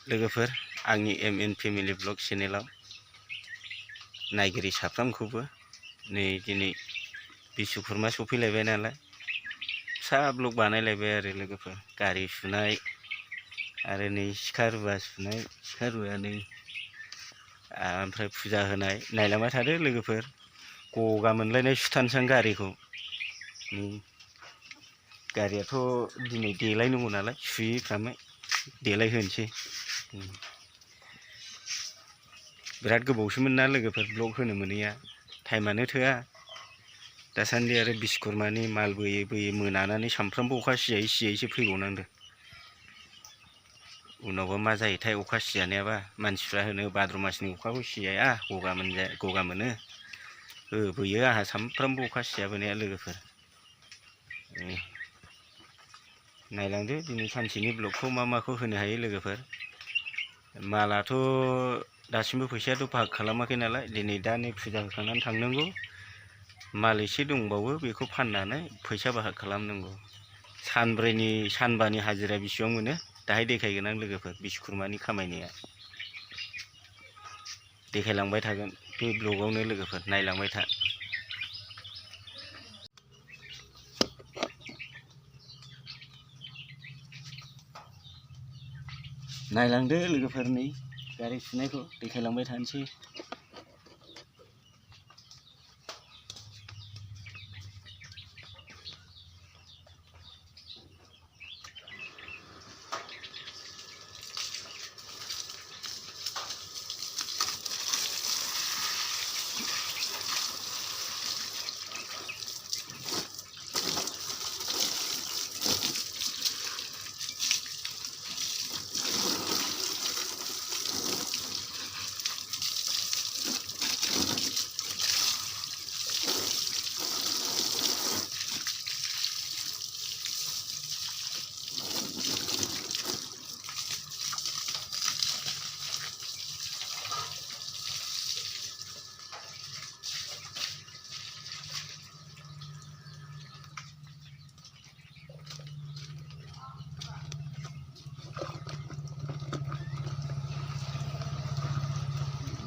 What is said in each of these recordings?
लोगोफोर आंनि MN family blog चेनेलाव नायगिरि साफ्रोमखौबो नै दिनै बिश्वकर्मा सफैलायबाय नालाय फिसा ब्लग बानायलायबाय आरो लोगोफोर गारि सुनाय आरो नै सिखा रुवा सुनाय सिखा रुवा नै ओमफ्राय फुजा होनाय नायलांबाय थादो लोगोफोर गगा मोनलायनाय सुथानसां गारिखौ गारियाथ' दिनै देलायनांगौ नालाय सुयैफ्रामबाय देलाय होनोसै बिराद गोबावसोमोन ना लोगोफोर ब्लग होनो मोनैया टाइमानो थोआ दासान्दि आरो बिश्वकर्मानि माल बोयै बोयै मोनानानै सामफ्रामबो अखा सियैसो फैबावनांदों उनावबा मा जायोथाय अखा सिजानायाबा मानसिफ्रा होनो भाद्र मासनि अखाखौ सिजाया गगा मोनो बोयो आहा सामफ्रामबो अखा सिजाबोनाया लोगोफोर नायलांदो दिनै सानसेनि ब्लगखौ मा माखौ होनो हायो लोगोफोर मालाथ' दासिमबो फैसायाथ' भाग खालामाखै नालाय दिनै दा नै फुजा होखांनानै थांनांगौ माल एसे दंबावो बेखौ फाननानै फैसा भाग खालामनांगौ सानबानि हाजिरा बेसेबां मोनो दाहाय देखायगोन आं लोगोफोर बिश्वकर्मानि खामायनाया देखायलांबाय थागोन बे ब्लगआवनो लोगोफोर नायलांबाय था नायलांदो लोगोफोर नै गारि सुनायखौ देखायलांबाय थानोसै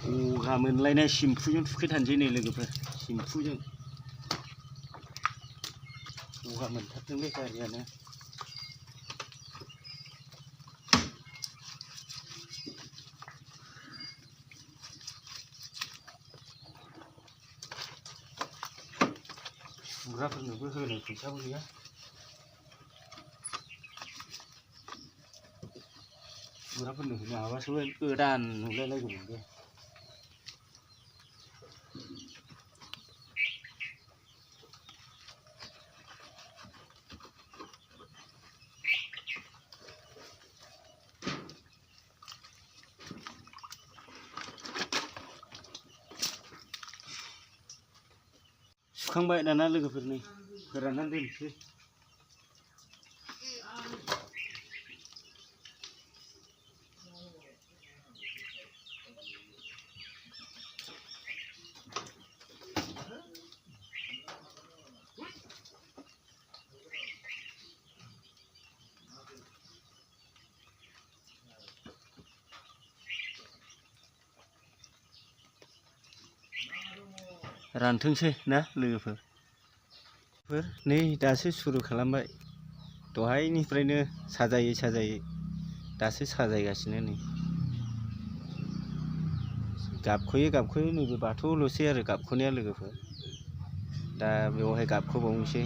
गगा मोनलायनाय सिम्फुजों थुखैथानसै नै लोगोफोर सिम्फुजों गगा मोनथारदोंलै गारियानो सुग्राफोरनोबो होनो फैसाबो गैया सुग्राफोरनो होनो हाबासो गोदान नुलायलायगौमोन बे सुखांबाय दाना लोगोफोर नै फोराननानै दोनसै रानथोंसै ना लोगोफोर नै दासो सुरु खालामबाय दहायनिफ्रायनो साजायै दासो साजायगासिनो नै गाबख'यो नैबे बाथौल'सै आरो गाबख'नाया लोगोफोर दा बेवहाय गाबख'बावनोसै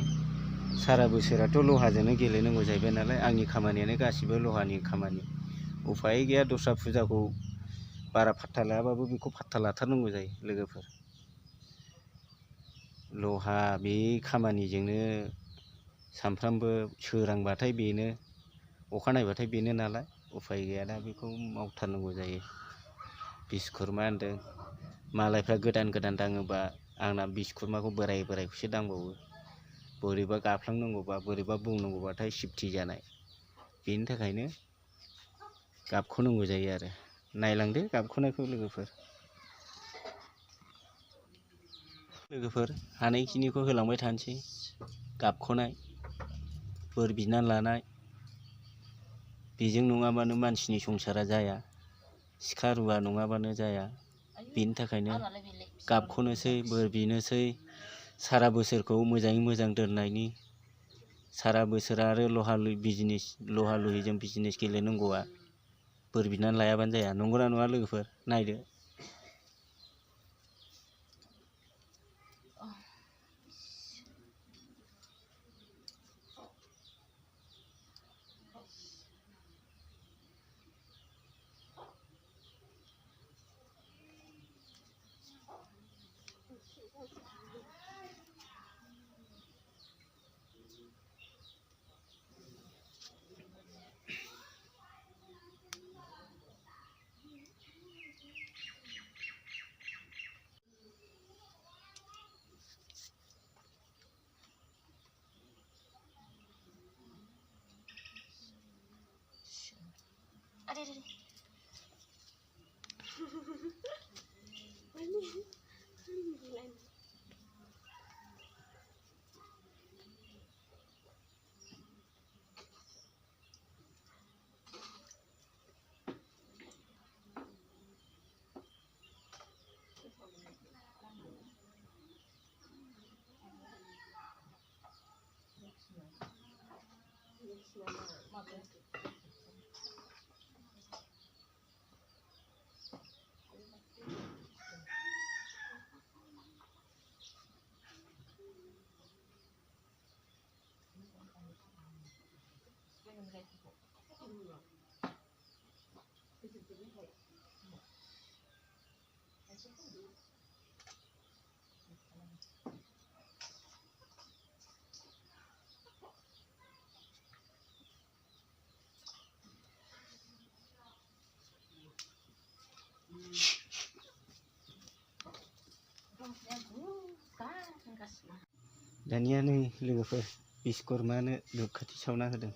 सारा बोसोराथ' लहाजोंनो गेलेनांगौ जाहैबाय नालाय आंनि खामानियानो गासिबो लहानि खामानि उफाय गैया दस्रा फुजाखौ बारा फात्ता लायाबाबो बेखौ फात्ता लाथारनांगौ जायो लोगोफोर लहा बे खामानिजोंनो सामफ्रामबो सोरांबाथाय बेनो अखा नायबाथाय बेनो नालाय उफाय गैया दा बेखौ मावथारनांगौ जायो बिश्वकर्मा होनदों मालायफ्रा गोदान दाङोबा आंना बिश्वकर्माखौ बोरायखौसो दांबावो बोरैबा गाफ्लांनांगौबा बोरैबा बुंनांगौबाथाय सिफथि जानाय बेनि थाखायनो गाबख'नांगौ जायो आरो नायलांदो गाबख'नायखौ लोगोफोर हानायखिनिखौ होलांबाय थानोसै गाबख'नाय बोर बिना लानाय बेजों नङाबानो मानसिनि संसारा जाया सिखा रुवा नङाबानो जाया बेनि थाखायनो गाबख'नोसै बोर बिनोसै सारा बोसोरखौ मोजाङै मोजां दोननायनि सारा बोसोर आरो लहा लुहिजों बिजनेस गेलेनांगौआ बोर बिनानै लायाबानो जाया नंगौना नङा लोगोफोर नायदो दानिया नै लोगोफोर बिश्वकर्मानो धुपखाथि सावना होदों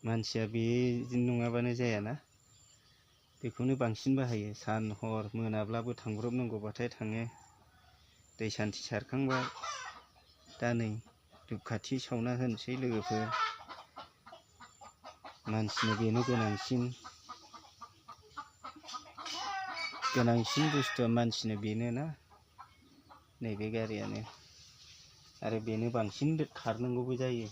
मानसिया बे नङाबानो जायाना बेखौनो बांसिन बाहायो सान हर मोनाब्लाबो थांब्रबनांगौबाथाय थाङो दै सान्थि सारखांबाय दा नै धुपखाथि सावना होनोसै लोगोफोर मानसिनो बेनो गोनांसिन बुस्थुआ मानसिनो बेनो ना नैबे गारियानो आरो बेनो बांसिन खारनांगौबो जायो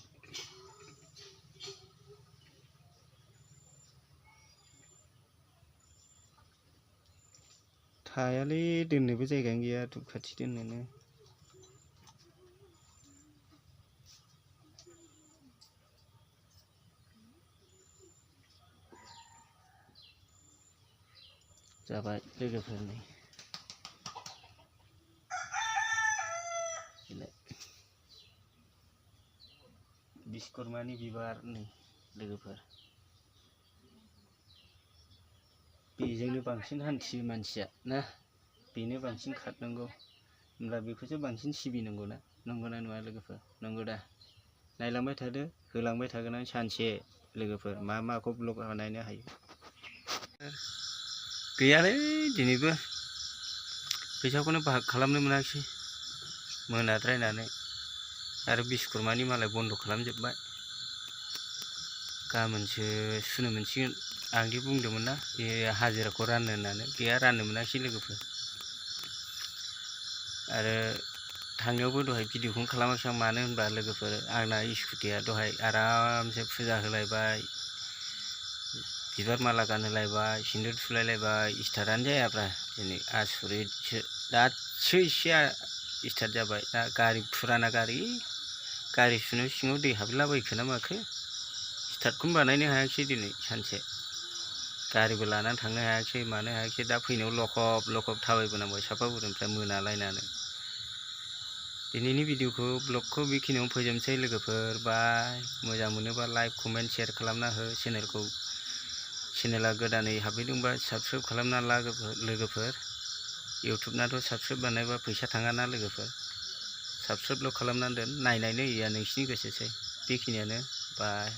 थायालै दोननोबो जायगायानो गैया धुपखाथि दोननोनो जाबाय लोगोफोर नै बिश्वकर्मानि बिबार नै लोगोफोर बेजोंनो बांसिन हान्थियो मानसिया ना बेनो बांसिन खारनांगौ होमब्ला बेखौसो बांसिन सिबिनांगौ ना नंगौना नङा लोगोफोर नंगौ दा नायलांबाय थादो होलांबाय थागोन आं सानसे लोगोफोर मा माखौ ब्लग बानायनो हायो गैयालै दिनैबो फैसाखौनो बाहाग खालामनो मोनाखिसै मोनाद्रायनानै आरो बिश्वकर्मानि मालाय बन्द खालामजोबबाय गाबोनसो सुनो मोनसिगोन आंदि बुंदोंमोन ना बे हाजिराखौ राननो होननानै गैया राननो मोनाखिसै लोगोफोर आरो थांनायावबो दहाय भिडिअखौनो खालामाखिसै आं मानो होनबा लोगोफोर आंना स्कुटिया दहाय आरामसे फुजा होलायबाय बिबार माला गानहोलायबाय सिन्दुर थुलायलायबाय स्टार्टआनो जायाब्रा दिनै आसुरितसो दासो एसे स्टार्ट जाबाय दा गारि फुराना गारि सुनो सिङाव दै हाबलाबायखो ना माखो स्टार्टखौनो बानायनो हायाखिसै दिनै सानसे गारिबो लानानै थांनो हायाखिसै मानो हायाखिसै दा फैनायाव लखब थाबायबोनांबाय सापागुरिनिफ्राय मोनालायनानै दिनैनि भिडिअखौ ब्लगखौ बेखिनियावनो फोजोबनोसै लोगोफोर बाय मोजां मोनोबा लाइक कमेन्ट शेयार खालामना हो चेनेला गोदानै हाबफैदोंबा साबस्क्राइब खालामना ला लोगोफोर इउटुबनाथ' साबस्क्राइब बानायबा फैसा थाङा ना लोगोफोर साबस्क्राइबल' खालामनानै दोन नायनायनो होयिया नोंसिनि गोसोसै बेखिनियानो बाय